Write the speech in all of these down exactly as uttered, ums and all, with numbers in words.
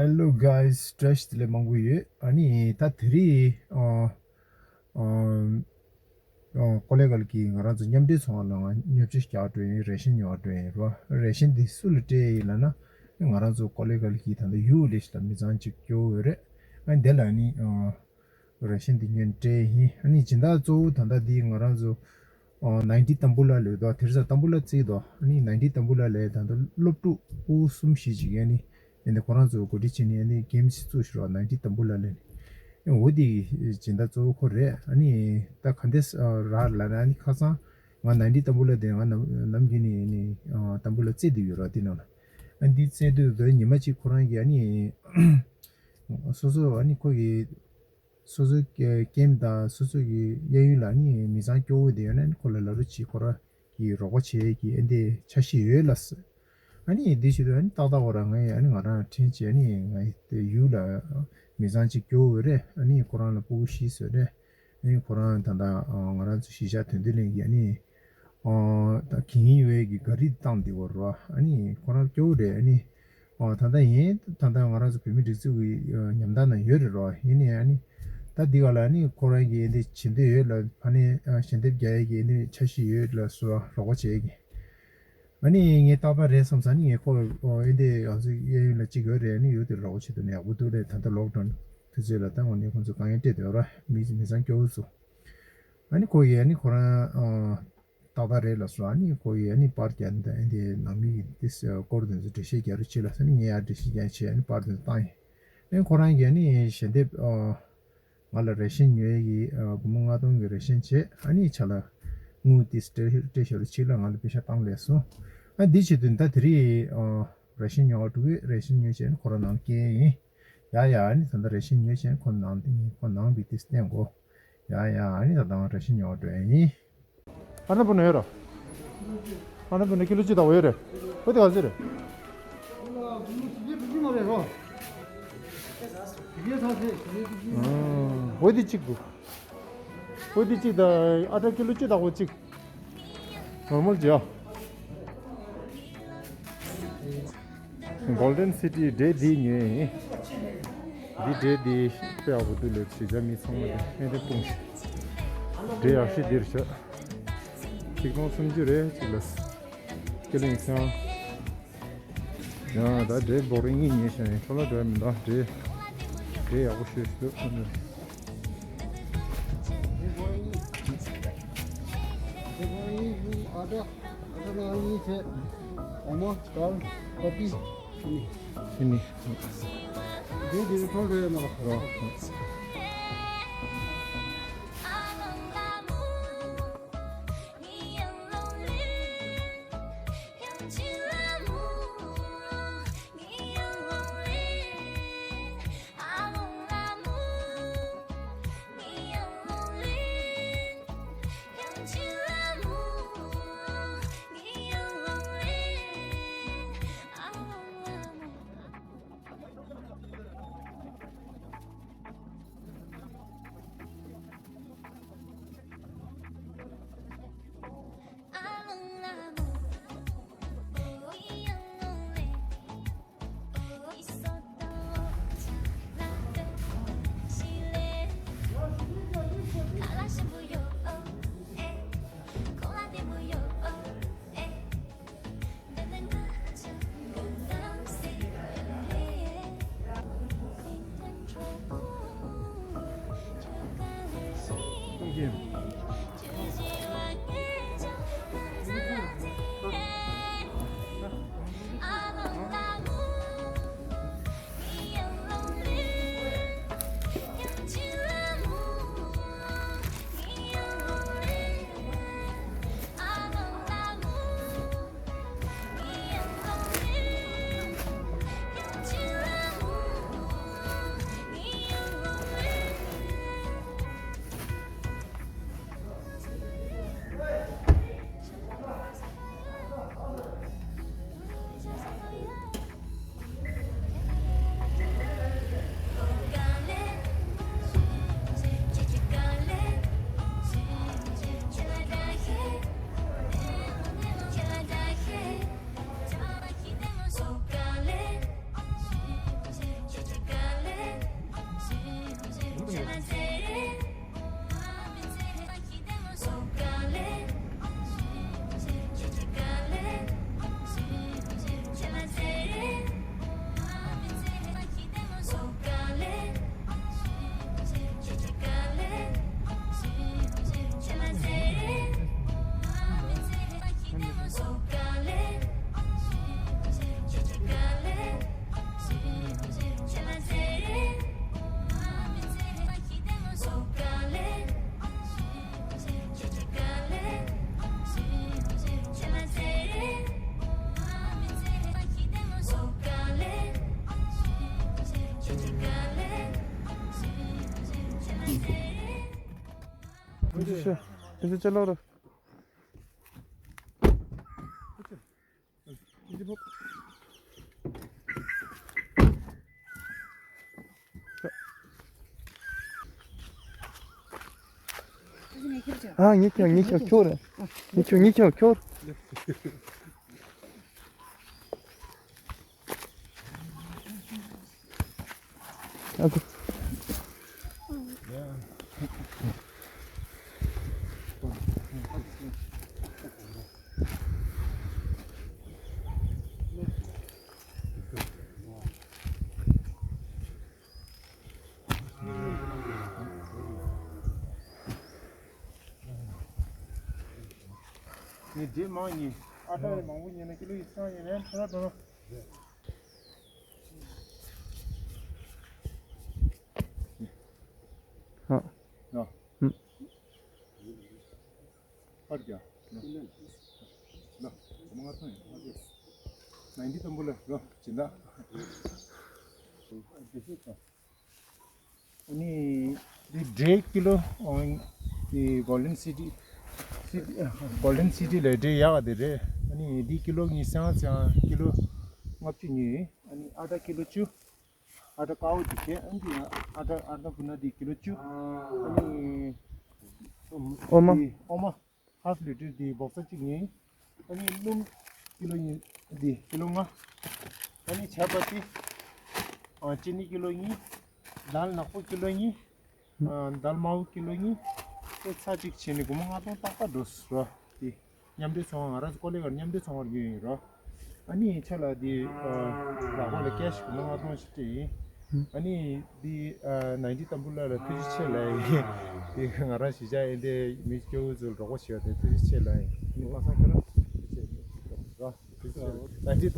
Hello guys, བཀྲ་ཤིས་བདེ་ལེགས་མང་པོ་ཡོད། ཨ་ནི་ད་དེ་རིང་ཨ་ཨ་ཨ་ཀོ་ལེ་གལ་གྱིས་ང་རང་ཚོ་མཉམ་འབྲེལ་ཚོང་ཁང་ལ་ང་མཉམ་སྤྱོད་རྒྱག་འགྲོ་ཡིན། རེ་ཤན་ཉོ་འགྲོ་ཡིན་རོ། རེ་ཤན་འདི་སུ་ལ་སྤྲད་ཡིན་ལབ་ན། ང་རང་ཚོ་ཀོ་ལེ་གལ་གྱིས་ད་ལྟ་ཡུལ་ལས་ཤི་ལ་མི་ཚང་གཅིག་སྐྱོ་བོ་ཡོད་རེད། ཨ་ནི་དེ་ལ་ནི་ཨ་རེ་ཤན་འདི་ཉོས་སྤྲད་ཡིན། ཨ་ནི་སྦྱིན་བདག་གཙོ་བོ་ད་ལྟ་འདི་ང་རང་ཚོ་ཨ་ནའིན་ཊི་ཏམ་བུ་ལ་ལོས་དོ། དེ་རིང་སང་ཏམ་བུ་ལ་བརྩིས་དོ། ཨ་ནི་ནའིན་ཊི་ཏམ་བུ་ལ་ལས་ད་ལྟ་སློབ་ཕྲུག་ཕྲུ་གུ་གསུམ་བཞི་ཅིག་ཡོད། ཨ་ནི་ཨེ་འདི་ཁོ་རང་ཚོ་གོ་སྒྲིག་བྱས་ནས་ཨ་ནི་གེམ་ཞིག་བཙུགས་ཤིག་རོགས། ནའིན་ཊི་ཏམ་བུ་ལ་ལས་ནི་ཨེ་འོ་འདི་སྦྱིན་བདག་གཙོ་བོ་ཁོ་རེད། ཨ་ནི་ད་ག་འདྲས་རག་ལབ་ན། ཨ་ནི་ཁ་སང་ང་ནའིན་ཊི་ཏམ་བུ་ལ་དེ་ང་ནམ་ནམ་རྒྱུན་ནས་ཨ་ནི་ཨ་ཏམ་བུ་ལ་བརྩེ་བསྡད་ཡོད་རོགས། དེ་ནང་ལ་ཨ་ནི་འདི་བརྩེ་དུས་དེ་ཉི་མ་གཅིག་ཁོ་རང་གིས་ཨ་ནི་སོ་སོ་ཨ་ནི་ཁོ་གིས་སོ་སོའི་ཀེམ་དང་སོ་སོ་གི་གཡས་གཡོན་ལ་ནི་མི་ཚང་སྐྱོ་བོ་དེ་ཡོད་ན་ནི་ཁོ་ལ་ལབ་རོགས་གྱིས། ཁོ་རང་གིས་རོགས་པ་བྱེད་ཀྱི་ཨེ་འདི་འཆར་གཞི་ཡོད་ལབ་ཟེར། ཨ་ནི་འདི་བྱེད་དུས་ཨ་ནི་ཏག་ཏག་ཁོ་རང་ངས་ཨ་ནི་ང་རང་དྲན་བྱས། ཨ་ནི་ང་དེ་ཡུལ་ལ་མི་ཚང་གཅིག་སྐྱོ་བོ་རེད། ཨ་ནི་ཁོ་རང་ལ་ཕྲུ་གུ་བཞི་ཡོད་རེད། ཨ་ནི་ཁོ་རང་ད་ལྟ་ང་རང་ཚོ་གཞིས་ཆགས་དོན་ལྡན་གླིང་གི་ཨ་ནི་ཨ་ད་གི་ཡིན་ཡོད་ཀྱི་ག་རི་བཏང་བསྡད་ཡོད་རེད་བ། ཨ་ནི་ཁོ་རང་སྐྱོ་བོ་རེད། ཨ་ནི་ཨ་ད་ལྟ་ཡིན་ད་ལྟ་ང་རང་ཚོ་བོད་མི་སྒྲིག་འཛུགས་ཀྱི་ཨ་ཉམས་ཐག་ནང་ཡོད་རེད་རོ། ཡིན་ནའི་ཨ་ནི་ད་འདི་ག་ལ་ཨ་ནི་ཁོ་རང་གིས་ཨ་འདི་བྱེད་འདོད་ཡོད་ལ། ཕ་ནས་ཨ་ཞལ་འདེབས་རྒྱག་ཡས་ཀྱི་ཨ་ནི་འཆར་གཞི་ཡོད་ལ་སོ་རོགས་པ་བྱེད་ཀྱི། ཨ་ནི་ངས་ཏག་ཏག་རེད་བསམ་ས་ནི་ངས་ཁོ་ཨ་འདི་ང་ཚོ་གཡས་གཡོན་ལ་གཅིག་ཡོད་རེད། ཨ་ནི་ཡོད་དེ་རོགས་པ་བྱེད་དུས་ནས་ཡག་པོ་འདུག་རེད། ད་ལྟ་ལོག་ཌའོན་དུས་ཚོད་ལ་ད་དངོས་གནས་ཁོང་ཚོ་དཀའ་ངལ་སྤྲད་བསྡད་ཡོད་ར། མི་མི་ཚང་སྐྱོ་བོ་བཟོ། ཨ་ནི་ཁོ་ཡིས་ཨ་ནི་ཁོ་རང་ཨ་ཏག་ཏག་རེད་ལབ་སོང་། ཨ་ནི་ཁོ་ཡིས་ཨ་ནི་པར་རྒྱག་ནས་ད་ཨེ་འདི་ནང་མི་གི་ཏིས་སྐོར་དེ་ཚོ་འགྲེལ་བཤད་རྒྱག་རོགས་བྱེད་ལབ་ཟེར་ནས་ངས་ཡར་འགྲེལ་བཤད་རྒྱག་བྱས། ཨ་ནི་པར་དེ་ཚོ་བཏང་ཡིན། ཨ་ནི་ཁོ་རང་གིས་ཨ་ནི་ཞལ་འདེབས་ཨ་ང་ལ་རེ་ཤན་ཉོ་ཡས་ཀྱི་ཨ་སྒོར་མོ་ལྔ་སྟོང་གི་རེ་ཤན་བྱས། ཨ་ནི་ཆ་ལ་དངུལ་ཏིས་སྤྲད་སྤྲད་ཤོག་རོགས་བྱེད་ལབ་ང་ལ་པེ་ཤ་བཏང་ལབ་སོང་། ཨ་འདི་བྱེད་དུས་ད་དེ་རིང་ཨ་རེ་ཤན་ཉོ་བ་འགྲོ་གི། རེ་ཤན་ཉོས་བྱས་ཨ་ནི་ཁོ་རང་ནང་སྐྱེལ་ཡིན། ཡ་ཡ། ཨ་ནི་ད་ལྟ་རེ་ཤན་ཉོས་བྱས་ཁོ་ནང་དེ་ནི་ཁོ་ནང་བི་ཏིས་བསྟན་གོ། ཡ་ཡ། ཨ་ནི་ད་ལྟ་ང་རེ་ཤན་ཉོ་བ་འགྲོ་ཡ་ཡིན། ཨ་ན་པུ་ན་ཡོད་ར། ཨ་ན་པུ་ན་ཀི་ལོ་གཅིག་དང་པོ་ཡོད་རེད། བོད་དེ་ག་ཚོད་རེད། བོད་དེ་གཅིག་འདུག་བོད་དེ་གཅིག་དང་ཨ་ཏྲ་ཀི་ལོ་གཅིག་དང་པོ་གཅིག་ནོར་མལ་ཅིག་ཡ། གོལ་ཌེན་སི་ཊི་འབྲས་འདི་ཉོས་ཡིན། འདི་འབྲས་འདི་དཔེ་ཡག་པོ་འདུག་ལས་གཞིས་ཆགས་མི་ཚང་མ་དེ་ཨེ་འདྲ་སྤུངས་ཤིག་འབྲས་ཡག་ཤོས་འདིར་ཤོག་ཆིག་སྟོང་སུམ་ཅུ་རེད་ཅིག་ལ། ཁས་ལེན་སང་། ཡང་ད་འབྲས་འབོག་རིན་གཉིས་ཉོས་ཤག་ཡིན། འཕྲོ་བརླག་འགྲོ་ཡ་མི་འདུག་འབྲས་འབྲས་ཡག་པོ་ཤོས་ཤིག་འདུག་ཨ་ད་ང་གཉིས་བྱས། འོ་མ་དཀར་ཀོ་པི་ཤི་ནི། ཤི་ནི། འདི་འདི་ཚོ་རེད་མ་རོ། ཤ། ཤ་ཅ་ལག་ར། ཨ། ངས་ཁྱོད་ངས་ཁྱོད་ཁྱོད་རེད། ངས་ཁྱོད་ངས་ཁྱོད་ཁྱོད། ཨ་ཁུ། ངས་འབྲས་མང་ཉོས། ཨ་ཊ་མང་པོ་ཉོས་ན་ཀི་ལོ་ཡིས་སང་ཉོས་ན་ཁྲ་ལ་འགྲོ་ན། ཧ། ལ། ཧུམ། ཨ་རྒྱ། ལ། ལ། གོ་མ་ང་ཐོན་ཡོད། ཨ་རྒྱ། ནའིན་ཊི་དང་པོ་ལ་ལ་སྦྱིན་བདག་ཨ་ནི་འདི་འབྲས་ཀི་ལོ། འདི་གོལ་ཌན་སི་ཊི། སི་ཊི། གོལ་ཌན་སི་ཊི་ལ་འབྲས་ཡག་ག་དེ་རེད། ཨ་ནི་འདི་ཀི་ལོ་ཉི་ཤུ་ཙམ། ཀི་ལོ་ལྔ་བཅུ་ཉོས། ཨ་ནི་ཨ་ཊ་ཀི་ལོ་བཅུ། ཨ་ཊ་དཀར་པོ་འདི་བྱས། ཨ་འདི་ཨ་ཊ་ཨ་ཊ་བུ་ན་འདི་ཀི་ལོ་བཅུ། ཨ་ནི་འོ་མ། འདི་འོ་མ་ཧབ་ལི་ཊར་འདི་སྦོག་ས་གཅིག་ཉོས། ཨ་ནི་སྣུམ་ཀི་ལོ་གཉིས། འདི་ཀི་ལོ་ལྔ། ཨ་ནི་ཇ་པ་ཏི། ཨ་ཅི་ནི་ཀི་ལོ་གཉིས། དལ་ནག་པོ་ཀི་ལོ་གཉིས། ཨ་དལ་དམར་པོ་ཀི་ལོ་གཉིས། དེ་ཚར་གཅིག་བྱས་ནས་སྒོར་མོ་ལྔ་སྟོང་ཏག་ཏག་འགྲོ་སོང་ར། དེ་མཉམ་འབྲེལ་ཚོང་ཁང་། ང་རང་ཚོ་ཀོ་ལི་གྷལ་མཉམ་འབྲེལ་ཚོང་ཁང་ཉོས་ཡིན་ར། ཨ་ནི་ཆ་ལ་དེ་ཨ་ལག་པ་ལ་ཀེ་ཤི་སྒོར་མོ་ལྔ་སྟོང་ཞིག་སྤྲད་ཡིན། ཨ་ནི་དེ་ཨ་ནའིན་ཊི་དང་པོ་ལ་ལ་ཐུགས་རྗེ་ཆེ་ལབ་ཡིན། དེ་ང་རང་གཞིས་ཆགས་ཨེ་འདྲའི་མི་སྐྱོ་བོ་ཚོ་ལ་རོགས་པ་བྱེད་པ་དེ་ཐུགས་རྗེ་ཆེ་ལབ་ཡིན། ཨ་ནི་པ་སངས་ཁྱོད་རང་ཐུགས་རྗེ་ཆེ་ར། ནའིན་ཊི་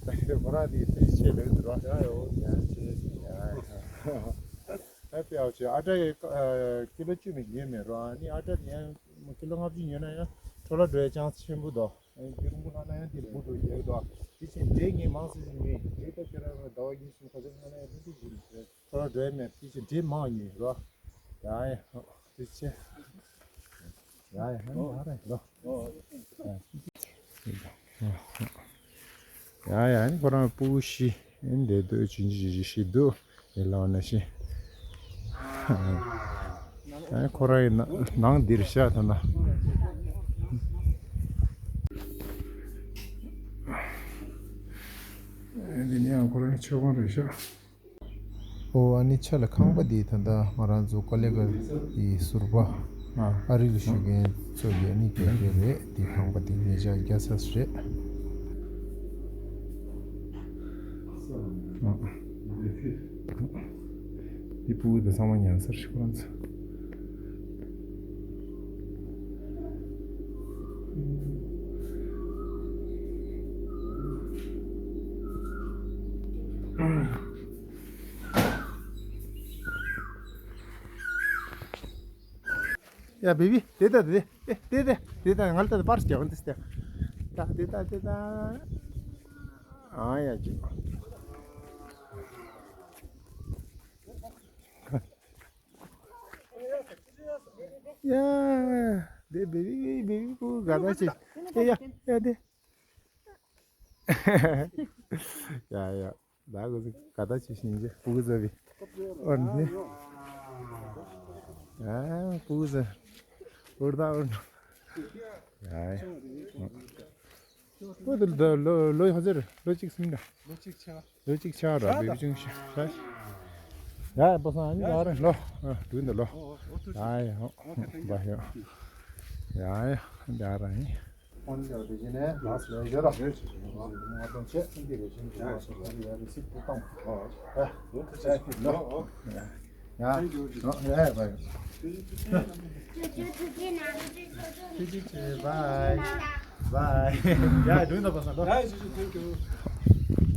ནའིན་ཊི་ཁོ་རང་དེ་ཐུགས་རྗེ་ཆེ་ལབ་ཡིན་ར། ཡ་ཡོ་ཡ་ཆེ་ཡ། ཨ་ཕི་ཨའོ་ཆེ། ཨ་ཊ་ཡི་ཀི་ལོ་བཅུ་མི་ཉོས་མེད་རོ། ཨ་ནི་ཨ་ཊ་དེ་ཡང་ཀི་ལོ་ལྔ་བཅུ་ཉོས་ན་ཡང་འཕྲོ་བརླག་འགྲོ་ཡ་ཅང་ཆེན་པོ་འདུག་ཨ་ནི་རྒྱུ་རིང་པོ་བླངས་ན་ཡང་དེ་འབུ་འགྲོ་ཡ་འདུག་དེ་བཞིན་འབྲས་ངས་མང་ཙམ་ཞིག་ཉོས། འབྲས་ད་ཁྱེད་རང་ཟླ་བ་གཉིས་གསུམ་ག་ཚོད་བླངས་ན་ཡང་ལྷུན་ཐིག་འགྲོ་རེད། འཕྲོ་བརླག་འགྲོ་ཡ་མེད། དེ་བཞིན་འབྲས་མང་ཉོས་རོ། ཡ་ཡ་དེ་ཆེ། ཡ་ཡ་ཨ་ནི་ཨ་རེ་ལོ། ཡ་ཡ་ཨ་ནི་ཁོ་རང་སྤུ་གུ་བཞི་ཨ་ནི་འདས་སྡོད་བྱིན་གྱིས་བརྗོད་བཞི་འདུག་ཡ་ལ་བ་ན་ཤི། ཨ་ནི་ཁོ་རང་ཡི་ནང་འདིར་ཤ་ཐ་ན། འདི་ནི་ཡང་ཁོ་རང་ཡི་མཆོད་ཁང་རེད་ཤག་ཨོ་ཨ་ནི་ཆ་ལ་ཁང་པ་འདི་ད་ལྟ་ང་རང་ཚོ་ཀོ་ལི་གྷལ་གྱི་ཟུར་པ་ཨ་རི་ལ་བཞུགས་མཁན་ཚོ་གི་ཨ་ནི་སྐྱེ་དགོས་རེད། འདི་ཁང་པ་འདི་ཉེ་ཆར་བརྒྱབ་ཚར་རེད། འདི་སྤུ་གུ་དང་ཚང་མ་ཉར་ཚར་རེད་ཁོ་རང་ཚོ། ཡ་བེ་བི་དེ་ད་དེ་དེ་དེ་དེ་ད་ང་ལ་ད་པར་སྐྱེ་བ་འདི་སྟེ། ད་དེ་ད་དེ་ད། ཨ་ཡ་ཅིག་ཡ། དེ་བེ་བི་བེ་བི་བེ་བི་པུ་ག་ད་ཅིག་ཡ་ཡ་ཡ་དེ། ཡ་ཡ། ད་ག་ཟིག་ག་ད་ཅི་ཤིང་ཅི་སྤུ་གུ་ཟ་བི། ཨོ་ནི། ཨ་སྤུ་གུ་ཟ། ཨོར་ད་ཨོར། ཡ་ཡ། ཨོ་ད་ལོ་ལོ་ཧ་ཟེར་ལོ་གཅིག་སུམ་ད། ལོ་གཅིག་ཆགས། ལོ་གཅིག་ཆགས་ར་བེ་བི་ཅུང་ཤ་ཤ། ཡ་ཡ་པ་སང་ཨ་ནི་ཡ་ར་ལོ། ཨ་དུས་འདི་ལོ། ཡ་ཡ་ཧོ་བ་ཡོ། ཡ་ཡ་འདི་ཨ་ར་ཡིན། ཨོན་ཡོད་དེ་ཅི་ནས་ལགས་སོ་ཡོད་ར། ང་དང་ཆེ་ཨིན་དེ་རེ་ཞིང་ཁྱེད་ལགས་སོ་ཡོད་རེ་སི་ཏུ་བཏང་། ཨ་ཨ་ཨ་ཨ་ཨ། ཡ་ཡ་བ་ཡོད། ཐུགས་རྗེ་ཆེ། བའི་བའི། ཡ་དུས་འདི་པ་སང་ལོ། ཡ་ཞུ་ཞུ། Thank you།